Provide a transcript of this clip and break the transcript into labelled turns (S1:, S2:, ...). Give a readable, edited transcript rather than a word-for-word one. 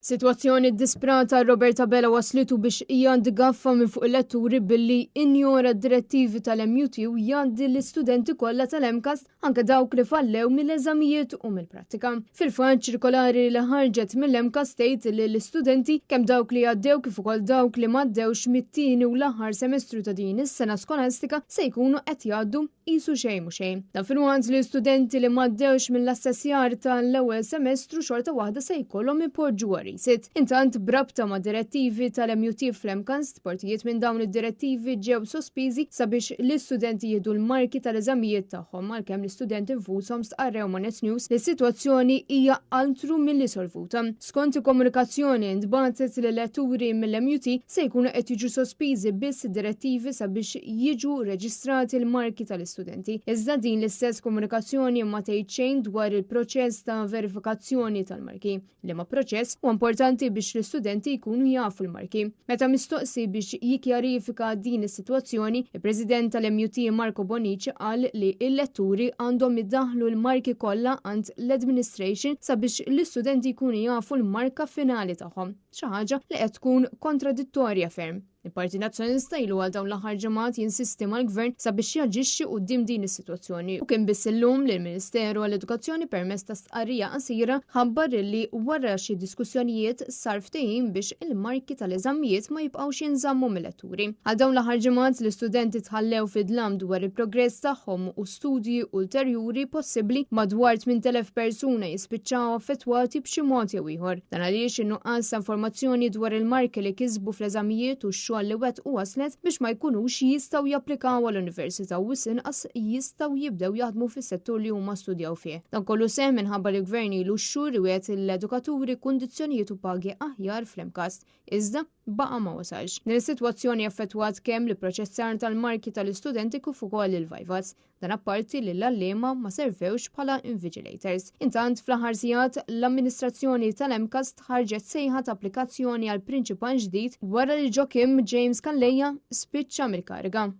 S1: Sitwazzjoni ddisprata għal Robert Abela waslitu biex jgħaddi gaffa minn fuq il-letturi billi injora d-direttivi tal-MUT u jgħaddi l-istudenti kollha tal-MCAST anke dawk li fallew mill-eżamijiet u mill-prattika. Fil-fatt ċirkolari li ħarġet mill-MCAST tgħid li l-istudenti kemm dawk li għaddew kif ukoll dawk li m'għaddewx mit-tieni u l-aħħar semestru ta' din is-sena skolastika se jkunu qed jgħaddu qisu xejn mhu xejn. Dan filwaqt li studenti li m'għaddewx mill-assessjar tal-ewwel semestru xorta waħda se jkollhom ipoġġu għar-resit. Intant b'rabta ma' direttivi tal-MUT fl-MCAST, partijiet minn dawn id-direttivi ġew sospiżi sabiex l-istudenti jieħdu l-marki tal-eżamijiet tagħhom għalkemm l-istudenti nfushom stqarrew ma' Net News li s-sitwazzjoni hija altru milli solvuta. Skont il-komunikazzjoni ntbagħtet lil-letturi mill-MUT se jkunu qed jiġu sospiżi biss id-direttivi sabiex jiġu reġistrati l-marki tal-istudenti. Iżda din l-istess komunikazzjoni ma tgħid xejn dwar il-proċess ta' verifikazzjoni tal-marki, liema proċess huwa importanti biex l-istudenti jkunu jafu l-marki. Meta mistoqsi biex jikkjarifika din is-sitwazzjoni, il-President tal-MUT Marco Bonnici qal li l-letturi għandhom idaħħlu l-marki kollha għand l-administration sabiex l-istudenti jkunu jafu l-marka finali tagħhom, xi ħaġa li qed tkun kontradittorja ferm. Il-Partit Nazzjonalista ilu għal dawn l-aħħar ġimgħat jinsisti mal-Gvern sabiex jaġixxi quddiem din is-sitwazzjoni u kien biss illum li l-Ministeru għall-Edukazzjoni permezz ta' stqarrija qasira ħabbar li wara xi diskussjonijiet sar ftehim biex il-marki tal-eżamijiet ma jibqgħux jinżammu mill-letturi. Għal dawn l-aħħar ġimgħat l-istudenti tħallew fid-dlam dwar il-progress tagħhom u studji ulterjuri possibbli madwar 8,000 persuna jispiċċaw affettwati b'xi mod jew ieħor. Dan għaliex in-nuqqas ta' informazzjoni dwar il-marki li kisbu fl-eżamijiet u x-xogħol li wettqu waslet biex ma jkunux jistgħu japplikaw għall-università u wisq inqas jistgħu jibdew jaħdmu fis-settur li huma studjaw fih. Dan kollu seħħ minħabba li l-Gvern ilu x-xhur iwiegħed lill-edukaturi kundizzjonijiet u pagi aħjar fl-MCAST, iżda baqa' ma wasalx. Din is-sitwazzjoni affettwat kemm l-ipproċessar tal-marki tal-istudenti kif ukoll il-vivas. Dan apparti li l-għalliema ma servewx bħala invigilators. Intant, fl-aħħar sigħat, l-amministrazzjoni tal-MCAST ħarġet sejħa ta' applikazzjoni għal prinċipal ġdid wara li Joachim James Calleja spiċċa mill-kariga.